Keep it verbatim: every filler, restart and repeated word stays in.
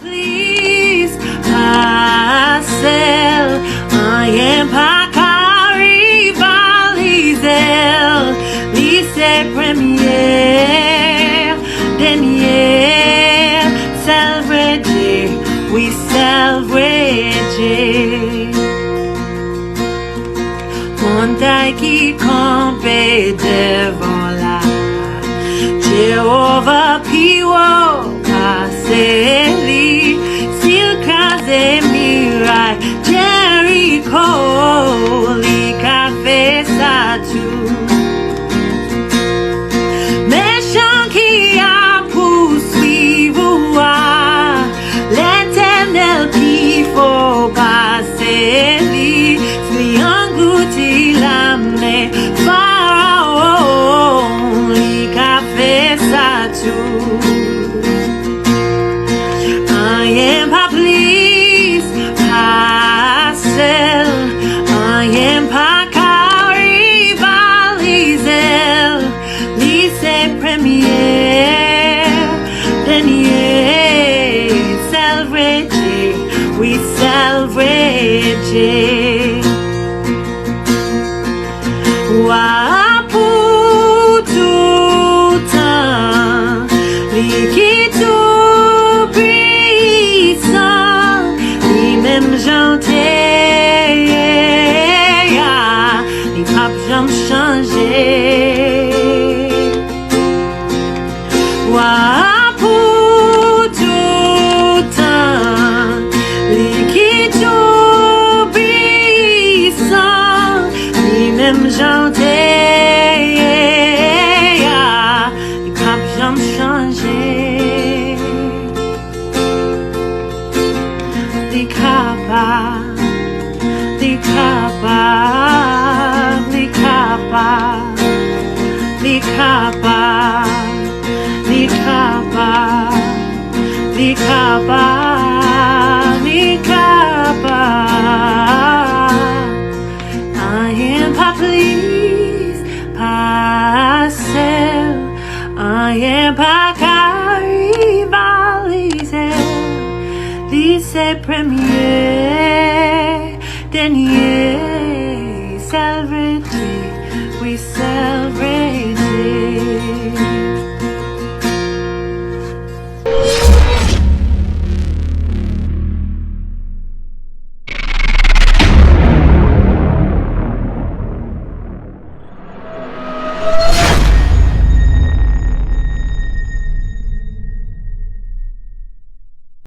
Plis pase l, anyen pa ka rivalize l. Li se premye, dènye, sèl vre Dye, wi, sèl vre Dye. Montay ki kanpe devan la, Jewova pi wo pase li. Si l kraze miray Jeriko, li ka fè sa tou. Mechan ki ap pouswiv ou a, Letènèl pi fò pase li. Si li anglouti lame Farawon, li ka fè sa tou. Anyen pa plis pase l, anyen pa ka rivalize l. Li se premye, dènye, sèl vre Dye, wi, sèl vre Dye. Wa pou tout tan, li ki tou pwisan, li menm jan te ye a, li p ap janm chanje. Wa pou tout tan, li ki tou pwisan, li menm jan te ye a, li p ap janm chanje. Li kapab, li kapab, li kapab, li kapab, li kapab, li kapab, li kapab. Anyen pa plis pase l, anyen pa ka rivalize l. Li se premye, dènye, sèl vre Dye, wi, sèl